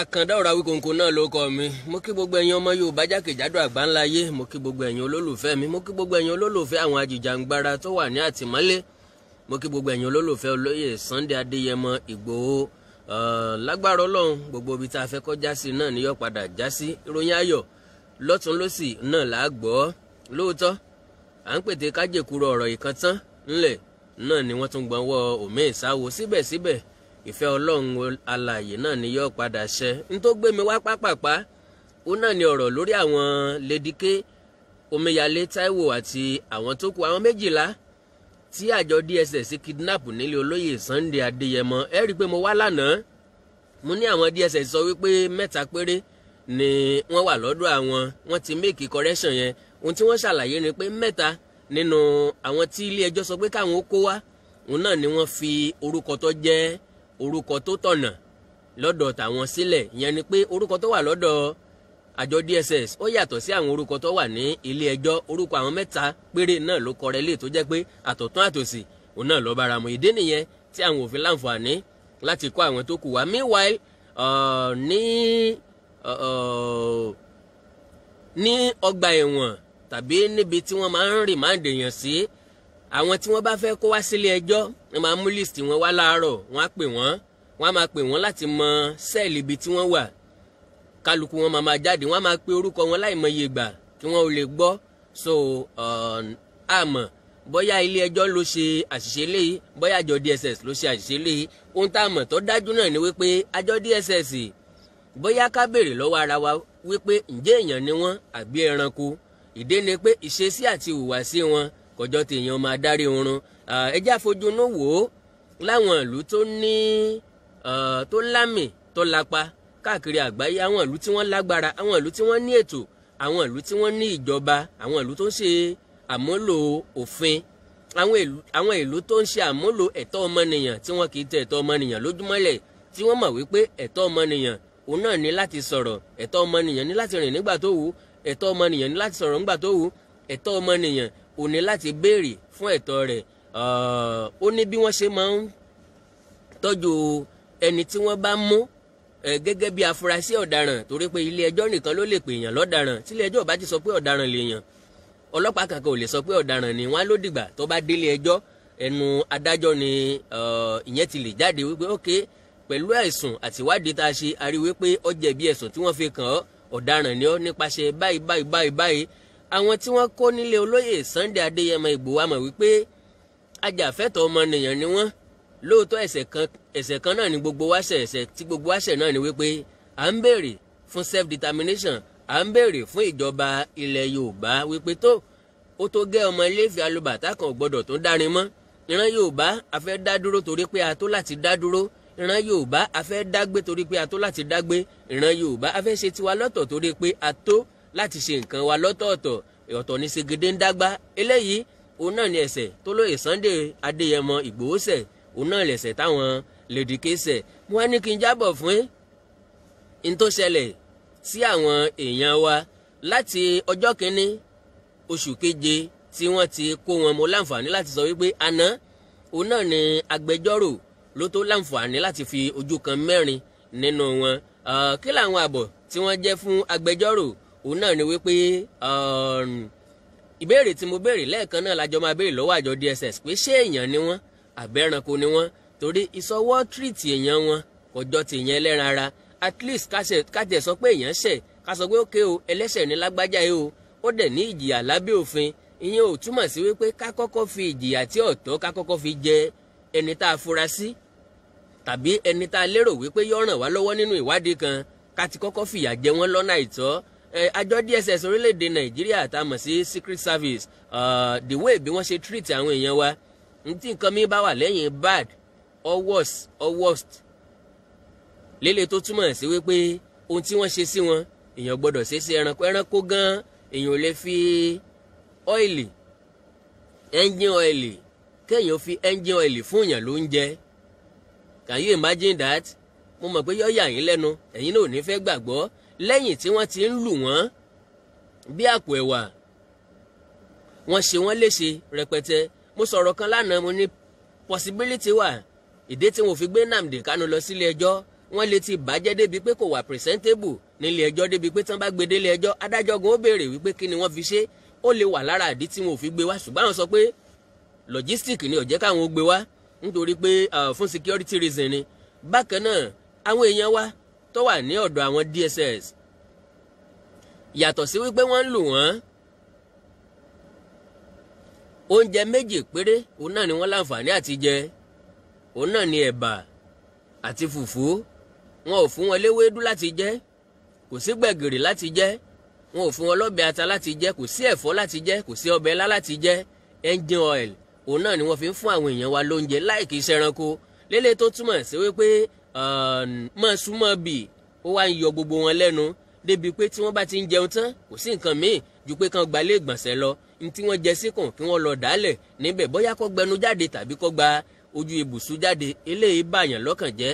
Àkàndá ọ̀rọ̀ Awíkonko náà ló kọ mi. Mo kí gbogbo ẹ̀yin ọmọ Yorùbá jákèjádò àgbáńlá ayé. Mo kí gbogbo ẹ̀yin olólùfẹ́ mi. Mo kí gbogbo ẹ̀yin olólùfẹ́ àwọn ajìjàǹgbara tó wà ní àtìmọ́lé. Mo kí gbogbo ẹ̀yin olólùfẹ́ olóyè Sunday Adéyẹmọ Ìgbòho. Lágbára Ọlọ́run, gbogbo ibi tá a fẹ́ kó já sí náà ni yóò padà já sí. Ìròyìn ayọ̀ lọ́tún lọ́sì náà là á gbọ́. Lóòótọ́ à ń pètè kájèkúrò ọ̀rọ̀ ìkan tán ńlẹ̀ náà ni wọ́n tún gbọ́nwọ́ òmíì sáwo. Síbẹ̀síbẹ̀, ìfẹ́ Ọlọ́run alààyè náà ni yóò padà ṣẹ. N tó gbé mi wá pápápá ó náà ni ọ̀rọ̀ lórí àwọn Lady K, Omíyalé Táíwò àti àwọn tó kù, àwọn 12 tí àjọ DSS kidnap nílé olóyè Sunday Adéyẹmọ. Ẹ rí i pé mo wá lánàá, mo ní àwọn DSS sọ wípé mẹ́ta péré ni wọ́n wà lọ́dọ̀ àwọn. Wọ́n ti make correction yẹn. Ohun tí wọ́n ṣàlàyé ni pé mẹ́ta nínú àwọn tí ilé ẹjọ́ sọ pé káwọn ó kó wá, òun náà ni wọ́n fi orúkọ tó jẹ́ orúkọ tó tọ̀nà lọ́dọ̀ tàwọn sílẹ̀. Ìyẹn ni pé orúkọ tó wà lọ́dọ̀ àjọ DSS ó yàtọ̀ sí àwọn orúkọ tó wà ní ilé ẹjọ́. Orúkọ àwọn mẹ́ta péré náà ló correlate, tó jẹ́ pé àtọ̀tún àtòsì òun náà ló bára mu. Ìdí nìyẹn tí àwọn òfin láǹfààní láti kó àwọn tó kù wá. Meanwhile, ní ọgbà ẹ̀wọ̀n tàbí níbi tí wọ́n máa ń remand èèyàn sí, àwọn tí wọ́n bá fẹ́ kó wá sílé ẹjọ́, wọ́n máa mú list wọn wá láàárọ̀. Wọ́n á pè wọ́n, wọ́n á máa pè wọ́n láti mọ cell ibi tí wọ́n wà. Kálukú wọn máa máa jáde, wọ́n á máa pe orúkọ wọn láìmọye ìgbà kí wọ́n ó lè gbọ́. So àmọ́ bóyá ilé ẹjọ́ ló ṣe àṣìṣe léyìí, bóyá àjọ DSS ló ṣe àṣìṣe léyìí, ohun tá a mọ̀ tó dájú náà ni wípé àjọ DSS, bóyá ká béèrè lọ́wọ́ ara wa wípé ǹjẹ́ èèyàn ni wọ́n àbí ẹranko? Ìdí ni pé ìṣesí àti ìhùwàsí wọn kọjọ́ tèèyàn máa dárí oorun. Ẹ jẹ́ àfojúnú wò ó láwọn ìlú tó ní tó lámì tó lapa káàkiri àgbáyé, àwọn ìlú tí wọ́n lágbára, àwọn ìlú tí wọ́n ní ètò, àwọn ìlú tí wọ́n ní ìjọba, àwọn ìlú tó ń ṣe àmúlò òfin, àwọn ìlú tó ń ṣe àmúlò ẹ̀tọ́ ọmọnìyàn, tí wọ́n kì í tẹ ẹ̀tọ́ ọmọnìyàn lójúmọ́lẹ̀, tí wọ́n mọ̀ wípé ẹ̀tọ́ ọmọnìyàn òun náà ní láti sọ̀rọ̀, ẹ̀tọ́ ọmọnìyàn ní láti rìn nígbà tó wù, ẹ̀tọ́ ọmọnìyàn ní láti sọ̀rọ̀ nígbà tó wù, ẹ̀tọ́ ọmọnìyàn òun ní láti béèrè fún ẹ̀tọ́ rẹ̀. Ó ní bí wọ́n ṣe máa ń tọ́jú ẹni tí wọ́n bá mú gẹ́gẹ́ bí afurasí ọ̀daràn, torí pé ilé ẹjọ́ nìkan ló lè pè èèyàn lọ́daràn. Tí ilé ẹjọ́ bá ti sọ pé ọ̀daràn lèèyàn, ọlọ́pàá kankan ò lè sọ pé ọ̀daràn ni wọ́n á. Ló dìgbà tó bá délé ẹjọ́, ẹnu adájọ́ ni ìyẹn ti lè jáde wípé, ok, pẹ̀lú ẹ̀sùn àtiwádìí tá a ṣe, a rí wípé ó jẹ̀bi ẹ̀sùn tí wọ́n fi kàn ọ́, ọ̀daràn ni ọ́ nípasẹ̀ báyìí báyìí báyìí báyìí. Àwọn tí wọ́n kó nílé olóyè Sunday Adéyẹmọ Ìgbòho, àmọ̀ wípé ajàfẹ́tọ̀ọ́ ọmọnìyàn ni wọ́n. Lóòótọ́, ẹ̀ṣẹ̀ kan náà ni gbogbo wa ṣẹ̀. Ẹ̀ṣẹ̀ tí gbogbo wa ṣẹ̀ náà ni wípé à ń béèrè fún self determination, à ń béèrè fún ìjọba ilẹ̀ Yorùbá, wípé tó ó tó gẹ́, ọmọ iléèfẹ̀ alùbàtà kan gbọ́dọ̀ tó dárin mọ́. Ìran Yorùbá, a fẹ́ dá dúró torí pé a tó láti dá dúró. Ìran Yorùbá, a fẹ́ dágbé torí pé a tó láti dágbé. Ìran Yorùbá, a fẹ́ ṣe tiwa lọ́tọ̀ torí pé a tó láti ṣe nǹkan wa lọ́tọ̀ọ̀tọ̀. Ọ̀tọ̀ ní segede ń dágbá. Eléyìí òun náà ni ẹ̀ṣẹ̀ tó lóye Sunday Adéyẹmọ Ìgbòho ṣẹ̀, òun náà lẹ̀ṣẹ̀ táwọn Lady K ṣẹ̀. Mo wá ní kí n jábọ̀ fún n tó ṣẹlẹ̀ sí àwọn èèyàn wa láti ọjọ́ kìíní oṣù keje tí wọ́n ti kó wọn. Mo láǹfààní láti sọ wípé àná òun náà ni agbẹjọ́rò ló tó láǹfààní láti fi ojú kan mẹ́rin nínú wọn. Kí làwọn àbọ̀ tí wọ́n jẹ́ fún agbẹjọ́rò? Òun náà ni wípé ìbéèrè tí mo béèrè lẹ́ẹ̀kan náà lájọ máa béèrè lọ́wọ́ àjọ DSS pé ṣé èèyàn ni wọ́n àbẹ́ranko ni wọ́n? Torí ìsọwọ́ treat èèyàn wọn kò jọ ti èèyàn ẹlẹ́ran ara. At least ká tiẹ̀ sọ pé èèyàn ṣẹ̀, ká sọ pé ókè o, ẹlẹ́ṣẹ̀ ní lágbájá yìí o, ó dẹ̀ ní ìjìyà lábẹ́ òfin. Ìyẹn ò túmọ̀ sí wípé ká kọ́kọ́ fi ìjìyà tí ọ̀tọ̀, ká kọ́kọ́ fi jẹ ẹni tá a fura sí tàbí ẹni tá a lérò wípé yóò ràn wá lọ́wọ́ nínú ìwádìí kan, ká ti kọ́kọ́ fìyà jẹ wọ́n lọ́nà àìtọ́. Àjọ DSS orílẹ̀-èdè Nàìjíríà tá a mọ̀ sí Secret Service, the way bí wọ́n ṣe treat àwọn èèyàn wa, ntí nǹkan mi bá wà lẹ́yìn bad or worse or worst lélẹ̀, tó túmọ̀ sí wípé ohun tí wọ́n ṣe sí wọn, èèyàn gbọ́dọ̀ ṣe sí ẹranko. Ẹranko gan, èèyàn ò lè fi oil, engine oil, kéèyàn fi engine oil fún èèyàn ló ń jẹ. Can you imagine that? Mo mọ̀ pé yọ́ yà yín lẹ́nu, ẹ̀yin náà ò ní fẹ́ gbàgbọ́. Lẹ́yìn tí wọ́n ti ń lù wọ́n bí àpò ẹ̀wà, wọ́n ṣe wọ́n léṣe rẹpẹtẹ. Mo sọ̀rọ̀ kan lánàá, mo ní possibility wà, ìdí tí wọ́n fi gbé Nnamdi Kanu lọ sílé ẹjọ́. Wọ́n lè ti bàjẹ́ débi pé kò wà presentable nílé ẹjọ́, débi pé tán bá gbé délé ẹjọ́, adájọ́ gan ó béèrè wípé kí ni wọ́n fi ṣe. Ó lè wà lára àdí tí wọn ò fi gbé wá, ṣùgbọ́n àwọn sọ pé logistic ni ò jẹ́ káwọn ó gbé wá, nítorí pé fún security reason ni. Bákan náà, àwọn èèyàn wa tó wà ní ọ̀dọ̀ àwọn DSS, yàtọ̀ sí wípé wọ́n ń lù wọ́n, oúnjẹ méjì péré òun náà ni wọ́n láǹfààní àti jẹ, òun náà ni ẹ̀bà àti fùfú. Wọn ò fún wọn léwédú láti jẹ, kò sí gbẹ̀gìrì láti jẹ, wọn ò fún wọn lọ́bẹ̀ ata láti jẹ, kò sí ẹ̀fọ́ láti jẹ, kò sí ọbẹ̀ ilá láti jẹ. Engine oil òun náà ni wọ́n fi ń fún àwọn èèyàn wa lóúnjẹ láì kìí ṣẹranko lélẹ̀, tó túmọ̀ sí wípé mọ̀ súnmọ́ bì ó wá ń yọ gbogbo wọn lẹ́nu, débi pé tí wọ́n bá ti ń jẹun tán, kò sí nǹkan míì ju pé kán gba ilé ìgbọ̀nsẹ̀ lọ, ní tí wọ́n jẹ síkùn kí wọ́n lọ dálẹ̀ níbẹ̀, bóyá kó gbẹnu jáde tàbí kó gba ojú ibùsùn jáde. Eléyìí bàyàn lọ́kàn jẹ́,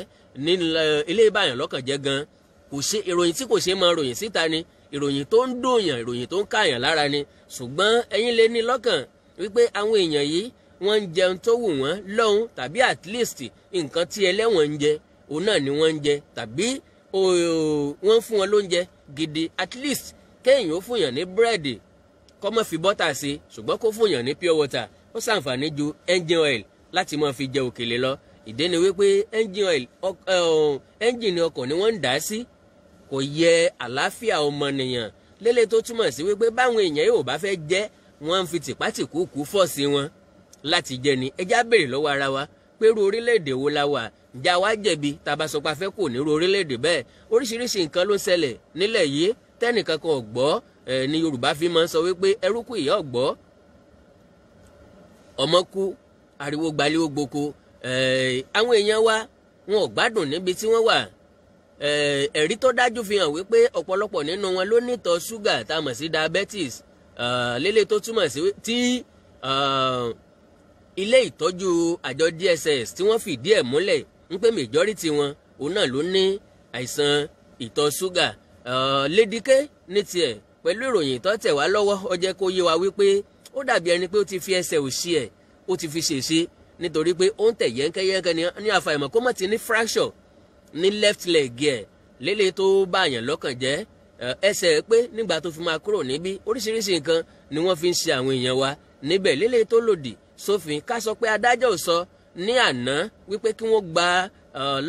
eléyìí bàyàn lọ́kàn jẹ́ gan. Kò ṣe ìròyìn tí kò ṣe máa ròyìn síta ni, ìròyìn tó ń dòyàn, ìròyìn tó ń káyàn lára ni. Ṣùgbọ́n ẹ̀yin lè ní lọ́kàn wípé àwọn èèyàn yìí, wọ́n ń jẹun tó wù wọ́n lọ́hùn, tàbí at least nǹkan tí ẹlẹ́wọ̀n ń jẹ òun náà ni wọ́n ń jẹ, tàbí wọ́n ń fún wọn lóúnjẹ gidi. At least kéèyàn ó fún yàn ní búrẹ́dì, kó má fi bọ́tà sí, ṣùgbọ́n kó fún yàn ní pure water, ó ṣàǹfààní ju engine oil láti máa fi jẹ òkèlè lọ. Ìdí ni wípé engine oil, engine ọkọ̀ ni wọ́n ń dà á sí, kò yẹ àlàáfíà ọmọnìyàn lélẹ̀, tó túmọ̀ sí wípé báwọn èèyàn yóò bá fẹ́ jẹ́, wọ́n ń fi tìpátìkúùkù force wọn láti jẹ ni. Ẹ já béèrè lọ́wọ́ ara wa pé irú orílẹ̀-èdè wo la wà? Ǹjẹ́ àwa jẹ̀bi tá a bá sọ pé a fẹ́ kò nírú orílẹ̀-èdè bẹ́ẹ̀? Oríṣiríṣi nǹkan ló ń ṣẹlẹ̀ nílẹ̀ yìí tẹ́nìkan kan ò gbọ́ ẹ ní. Yorùbá fi máa ń sọ wípé ẹrú kú, ìyá ò gbọ́, ọmọ kú, ariwo gbalẹ̀ ó gboko. Àwọn èèyàn wa, wọn ò gbádùn níbi tí wọ́n wà. Ẹ̀rí tó dájú fi hàn wípé ọ̀pọ̀lọpọ̀ nínú wọn ló ní ìtọ̀ ṣúgà tá a mọ̀ sí diabetes lélẹ̀, tó túmọ̀ sí tí ilé ìtọ́jú àjọ DSS tí wọ́n fìdí ẹ̀ múlẹ̀ ń pé majority wọn òun náà ló ní àìsàn ìtọ̀ ṣúgà. Lédíké ní tiẹ̀, pẹ̀lú ìròyìn tó tẹ̀ wá lọ́wọ́, ó jẹ́ kó yé wa wípé ó dàbí ẹni pé ó ti fi ẹsẹ̀ òsì ẹ̀, ó ti fi ṣèṣe, nítorí pé ó ń tẹ̀ yẹ́ńkẹ́yẹ́ńkẹ́ ní àfàìmọ̀ kó má ti ní fracture ní left leg ẹ̀ lélẹ̀, tó bá àyàn lọ́kàn jẹ́. Ẹsẹ̀ pé nígbà tó fi máa kúrò níbí, oríṣiríṣi nǹkan ni wọ́n fi ń ṣe àwọn èèyàn wa níbẹ̀ lélẹ̀ tó lòdì sófin. Ká sọ pé adájọ́ ò sọ ní àná wípé kí wọ́n gba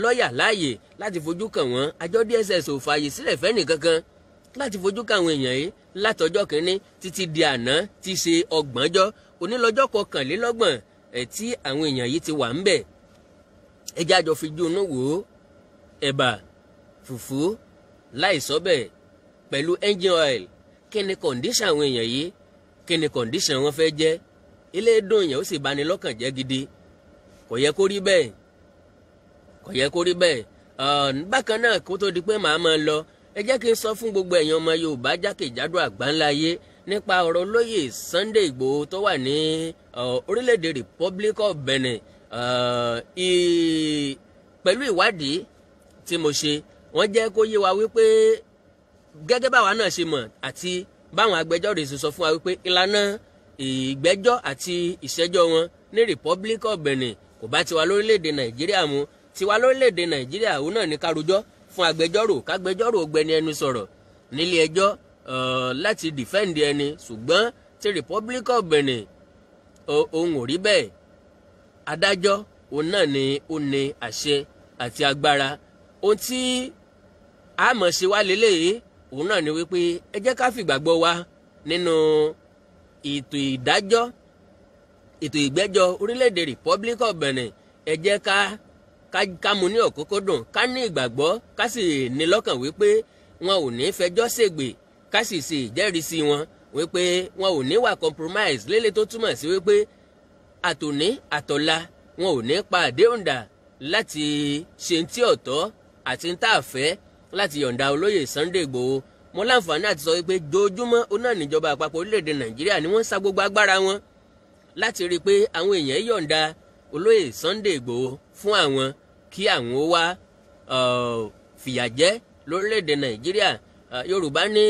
lọ́ọ̀yà láàyè láti fojú kàn wọ́n. Àjọ DSS ò fààyè sílẹ̀ fẹ́nì kankan láti fojú kàn àwọn èèyàn yìí látọjọ́ kìíní títí di àná tí í ṣe ọgbọ̀njọ́, onílọ́jọ́ 29 ẹ̀ tí àwọn èèyàn yìí ti wà ń bẹ̀. Ẹ jẹ́ àjọ fi ju inú wò ó: ẹ̀bà, fùfú láì sọ́bẹ̀ pẹ̀lú engine oil. Kí ni condition àwọn èèyàn yìí? Kí ni condition wọn fẹ́ jẹ́? Ilé dùn yẹn, ó sì bani lọ́kàn jẹ́ gidi. Kò yẹ kó rí bẹ́ẹ̀, kò yẹ kó rí bẹ́ẹ̀. Bákan náà, kó tó di pé màá máa lọ, ẹ jẹ́ kí n sọ fún gbogbo ẹ̀yin ọmọ Yorùbá jákèjádò àgbáńlá ayé nípa ọ̀rọ̀ olóyè Sunday Ìgbòho tó wà ní orílẹ̀-èdè Republic of Benin. Pẹ̀lú ìwádìí tí mo ṣe, wọ́n jẹ́ kó yé wa wípé gẹ́gẹ́ báwa náà ṣe mọ̀ àti báwọn agbẹjọ́rò ṣe sọ fún wa wípé ìlànà ìgbẹ́jọ́ àti ìṣẹ́jọ́ wọn ní Republic of Benin kò bá tiwa lórílẹ̀‐èdè Nàìjíríà mu. Tiwa lórílẹ̀‐èdè Nàìjíríà, òun náà ní ká rojọ́ fún agbẹjọ́rò, kágbẹjọ́rò gbẹni ẹnu sọ̀rọ̀ nílé ẹjọ́ láti defend ẹni, ṣùgbọ́n ti Republic of Benin, òun ò rí bẹ́ẹ̀. Adájọ́ òun náà ni ó ní àṣẹ àti agbára. Ohun tí a mọ̀ ṣe wá lélẹ́yìí òun náà ni wípé ẹ jẹ́ ká fìgbàgbọ́ wa nínú ètò ìdájọ́, ètò ìgbẹ́jọ́ orílẹ̀-èdè Republic of Benin. Ẹ jẹ́ ká mú ní ọ̀kúnkúndùn, ká ní ìgbàgbọ́, ká sì ní lọ́kàn wípé wọn ò ní fẹjọ́ ṣègbè, ká sì ṣe ìjẹ́rìísí wọn wípé wọn ò ní wà compromise lélẹ̀, tó túmọ̀ sí wípé àtòní àtọ̀la wọn ò ní pa àdéhùn dà láti ṣe tí ọ̀tọ̀ àti ń tà fẹ́ láti yọ̀ǹda olóyè Sunday Igboho. Mo láǹfààní àti sọ wípé dojúmọ́ ó náà níjọba àpapọ̀ orílẹ̀-èdè Nàìjíríà ni wọ́n ń sa gbogbo agbára wọn láti rí i pé àwọn èèyàn yọ̀ǹda olóyè Sunday Igboho fún àwọn kí àwọn ó wá fìyà jẹ lórílẹ̀-èdè Nàìjíríà. Yorùbá ní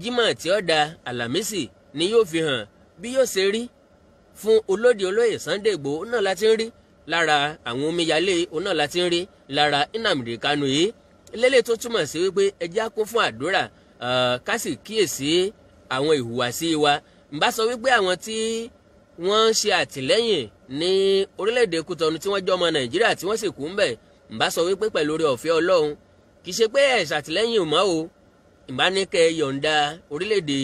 Jímọ̀ tí ó da Àlàmísì ni yóò fi hàn bí yóò ṣe rí fún olóde olóyè Sunday Igboho náà láti ń rí. Lára àwọn omíyalé òun náà láti ń rí lára Nnamdi Kanu yìí lélẹ̀, tó túmọ̀ sí wípé ẹ jẹ́ á kún fún àdúrà, ká sì kíyèsí àwọn ìhùwàsí wa. N bá sọ wípé àwọn tí wọ́n ń ṣe àtìlẹ́yìn ní orílẹ̀-èdè Kútọ́nù tí wọ́n jẹ́ ọmọ Nàìjíríà tí wọ́n sì kú ń bẹ̀, n bá sọ wípé pẹ̀lú oore ọ̀fẹ́ Ọlọ́run, kì í ṣe pé ẹ̀ ṣàtìlẹ́yìn mọ́ o, n bá ní kẹ́ ẹ yọ̀ǹda orílẹ̀-èdè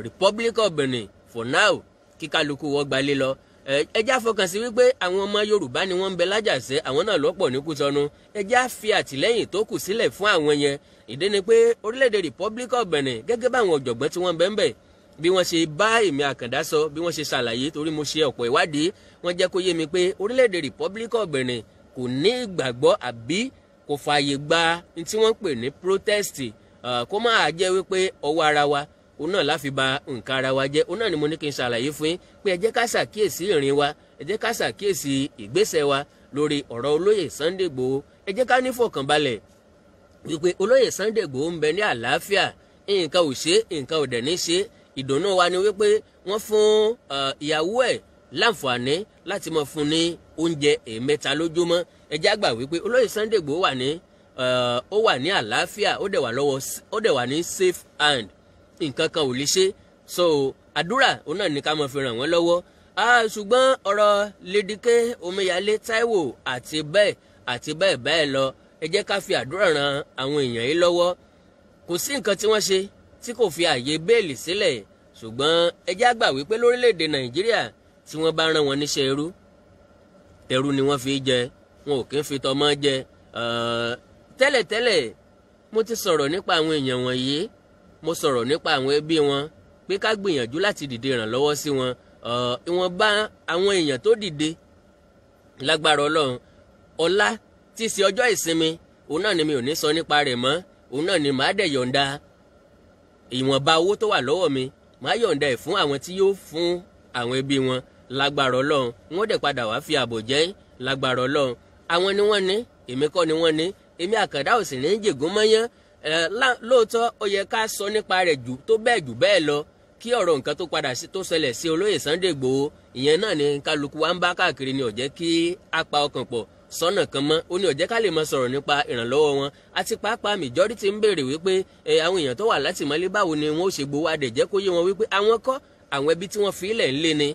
Republic of Benin for now, kí kálukú wọ́n gbalé lọ. Ẹ já fọkàn sí wípé àwọn ọmọ Yorùbá ni wọ́n ń bẹ lájàṣẹ́, àwọn náà lọ́pọ̀ ní Kútọ́nù. Ẹ já fi àtìlẹ́yìn tó kù sílẹ̀ fún àwọn yẹn. Ìdí ni pé orílẹ̀-èdè Republic of Benin, gẹ́gẹ́ báwọn ọ̀jọ̀gbọ́n tí wọ́n ń bẹ ń bẹ̀ bí wọ́n ṣe bá èmi Àkàndá sọ, bí wọ́n ṣe ṣàlàyé, torí mo ṣe ọ̀pọ̀ ìwádìí, wọ́n jẹ́ kó yé mi pé orílẹ̀-èdè Republic of Benin kò ní ìgbàgbọ́ àbí kò fààyè gba ní tí wọ́n ń pè ní protest. Kó máa jẹ́ wípé ọwọ́ ara wa òun náà láfi ba nǹkan ara wa jẹ́. Òun náà ni mo ní kí n ṣàlàyé fún yín pé ẹ jẹ́ ká ṣàkíyèsí ìrìn wa, ẹ jẹ́ ká ṣàkíyèsí ìgbésẹ̀ wa lórí ọ̀rọ̀ olóyè Sunday Igboho. Ẹ jẹ́ ká ní fọkànbalẹ̀ wípé olóyè Sunday Igboho ń bẹ ní àlàáfíà, nǹkan ò ṣe, nǹkan ò dẹ̀ ní ṣe. Ìdùnnú wa ni wípé wọ́n fún ìyàwó ẹ̀ láǹfààní láti máa fún ní oúnjẹ ẹ̀ẹ̀mẹ́ta lójúmọ́. Ẹ jẹ́ á gbà wípé olóyè Sunday Igboho wà ní ó wà ní àlàáfíà, ó dẹ̀ wà lọ́wọ́, ó dẹ̀ wà ní safe hand, nǹkan kan ò lè ṣe. So àdúrà òun náà ní ká máa fi ràn wọ́n lọ́wọ́. Ṣùgbọ́n ọ̀rọ̀ Lady K, Omíyalé Táíwò àti bẹ́ẹ̀ àti bẹ́ẹ̀ bẹ́ẹ̀ lọ, ẹ jẹ́ ká fi àdúrà ran àwọn èèyàn yìí lọ́wọ́. Kò sí nǹkan tí wọ́n ṣe tí kò fi àyè bail sílẹ̀, ṣùgbọ́n ẹ jẹ́ á gbà wípé lórílẹ̀‐èdè Nàìjíríà, tí wọ́n bá rán wọn níṣẹ́ ẹrú, ẹrú ni wọ́n fi jẹ, wọn ò kí ń fi tọmọ jẹ. Tẹ́lẹ̀tẹ́lẹ̀ mo ti sọ̀rọ̀ nípa àwọn èèyàn wọ̀nyí, mo sọ̀rọ̀ nípa àwọn ẹbí wọn pé ká gbìyànjú láti dìde ìrànlọ́wọ́ sí wọn. Ìwọ̀nba àwọn èèyàn tó dìde, lágbára Ọlọ́run, ọ̀la tí í ṣe ọjọ́ ìsinmi, òun náà ni mi ò ní sọ nípa rẹ̀ mọ́, òun náà ni màá dẹ̀ yọ̀ǹda ìwọ̀nba owó tó wà lọ́wọ́ mi, màá yọ̀ǹda ẹ̀ fún àwọn tí yóò fún àwọn ẹbí wọn. Lágbára Ọlọ́run, wọ́n dẹ̀ padà wá fi àbọ̀ jẹ́. Lágbára Ọlọ́run, àwọn ni wọ́n ní, èmi kọ́ ni wọ́n ní. Èmi Àkàndá ò sì ní jègún mọ́yán. Lóòótọ́ ó yẹ ká sọ nípa rẹ̀ jù tó bẹ́ẹ̀ jù bẹ́ẹ̀ lọ, kí ọ̀rọ̀ nǹkan tó padà sí tó ṣẹlẹ̀ sí olóyè Sunday Igboho, ìyẹn náà ni kálukú wa ń bá káàkiri, ni ó jẹ́ kí á pa ọkàn pọ̀ sọ́nà kan mọ́. Ó ní ó jẹ́ ká lè máa sọ̀rọ̀ nípa ìrànlọ́wọ́ wọn, àti pàápàá majority ń béèrè wípé àwọn èèyàn tó wà látìmọ́lé, báwo ni wọ́n ó ṣe gbowó adẹ̀? Jẹ́ kó yé wọn wípé àwọn kọ́, àwọn ẹbí tí wọ́n fi ilẹ̀ ń lé ni.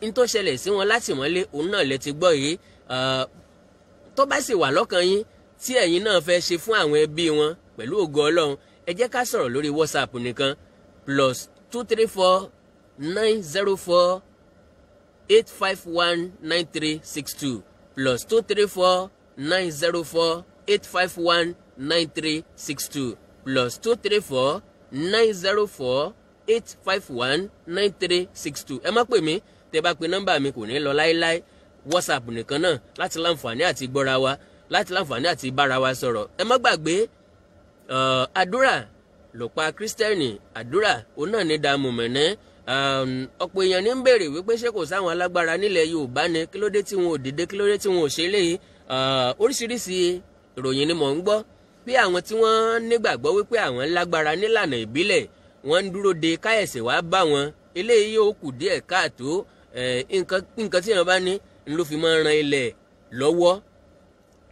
N tó ṣẹlẹ̀ sí wọn látìmọ́lé, òun náà lẹ ti gbọ́ yìí. Tó bá sì wà lọ́kàn yín tí ẹ̀yin náà fẹ́ ṣe fún àwọn ẹbí wọn, pẹ̀lú ògo Ọlọ́run, ẹ jẹ́ ká sọ̀rọ̀ lórí WhatsApp nìkan, +234 904 851 9362, +234 904 851 9362, +234 904 851 9362. Ẹ má pè mí, tẹ́ bá pe nọ́mbà mi kò ní lọ láéláé. WhatsApp nìkan náà láti láǹfààní àti gbọ́ra wa, láti láǹfààní àti bára wa sọ̀rọ̀. Ẹ má gbàgbé, àdúrà lọ́pàá Kírísítẹ́nì, àdúrà òun náà ní dààmú mẹ́nẹ́. Ọ̀pọ̀ èèyàn ní ń béèrè wípé ṣé kò sáwọn alágbára nílẹ̀ Yorùbá ni? Kí ló dé tí wọn ò dìde? Kí ló dé tí wọn ò ṣe léyìí? Oríṣiríṣi ìròyìn ni mò ń gbọ́ bí àwọn tí wọ́n nígbàgbọ́ wípé àwọn lágbára nílànà ìbílẹ̀, wọ́n ń dúró de káyẹ̀sẹ̀ wá bá wọn. Eléyìí yóò kù díẹ̀ káàtó. Nǹkan tí èèyàn bá ní ló fi máa ń ran ilẹ̀ lọ́wọ́.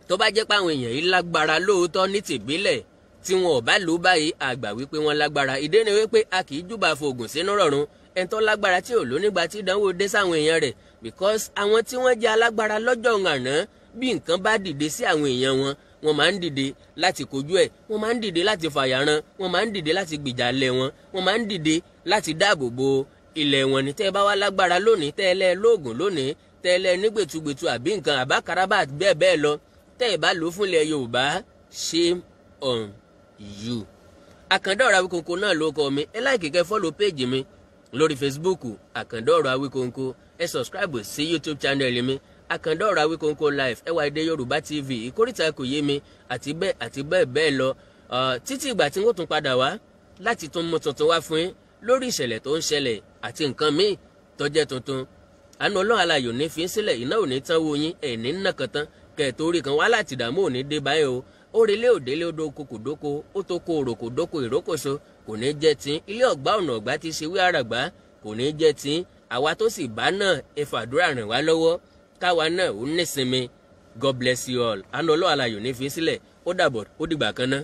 Tó bá jẹ́ pé àwọn èèyàn yìí lágbára lóòótọ́ ní tìbílẹ̀, tí wọn ò bá lò ó báyìí, àgbà wípé wọ́n lágbára. Ìdí ni wípé a kì í júbà fògùn sínú rọ̀rùn. Ẹni tó lágbára tí ò lò nígbà tí ìdánwò dé sáwọn èèyàn rẹ̀, because àwọn tí wọ́n jẹ́ alágbára lọ́jọ́ àná, bí nǹkan bá dìde sí àwọn èèyàn wọn, wọ́n máa ń dìde láti kojú ẹ̀, wọ́n máa ń dìde láti fàyàrán, wọ́n máa ń dìde láti gbìjà ilẹ̀ wọn, wọ́n máa ń dìde láti dáàbò bo ilẹ̀ wọn ni. Tẹ́ ẹ bá wá lágbára lónìí, tẹ́ ẹ lẹ́ lóògùn lónìí, tẹ́ ẹ lẹ́ nígbètugbètu àbí nǹkan àbákarabà bẹ́ẹ̀ bẹ́ẹ̀ lọ, tẹ́ ẹ bá lò ó fúnlẹ̀ Yorùbá, shame on you. Àkàndá Ọ̀rọ̀ Awíkonko náà ló kọ mi. Ẹ like, kẹ́ follow page mi lórí Facebook, Àkàndá Ọ̀rọ̀ Awíkonko. Ẹ subscribe sí YouTube channel mi, Àkàndá Ọ̀rọ̀ Awíkonko Live, Ẹwà Èdè Yorùbá TV, Ìkórìtà Kò Yé Mi, àti bẹ́ẹ̀ àti bẹ́ẹ̀ bẹ́ẹ̀ lọ, títí ìgbà tí wọ́n tún padà wá láti tún mú tuntun wá fún yín lórí ìṣẹ̀lẹ̀ tó ń ṣẹlẹ̀ àti nǹkan míì tó jẹ́ tuntun. Àánú Ọlọ́run alayò ní fi ń sílẹ̀, iná ò ní tán wo yín, ẹ̀ ní nàkàn kẹ̀ torí kan wá láti dààmú ò ní dé báyìí o. Ó relé òdélé, ó dóko kò dóko, ó tó kó òrò kò dóko ìrókòso, kò ní jẹ́ tí ilé ọ̀gbá ọ̀nà ọ̀gbá ti ṣe wí àràgbá, kò ní jẹ́ tí àwa tó sì bá náà. Ẹ fàdúrà ràn wá lọ́wọ́. Káwa náà ò nísinmi. God bless you all. Àná Ọlọ́run alayò ní fi sílẹ̀. Ó dàbọ̀, ó dìgbà kan náà.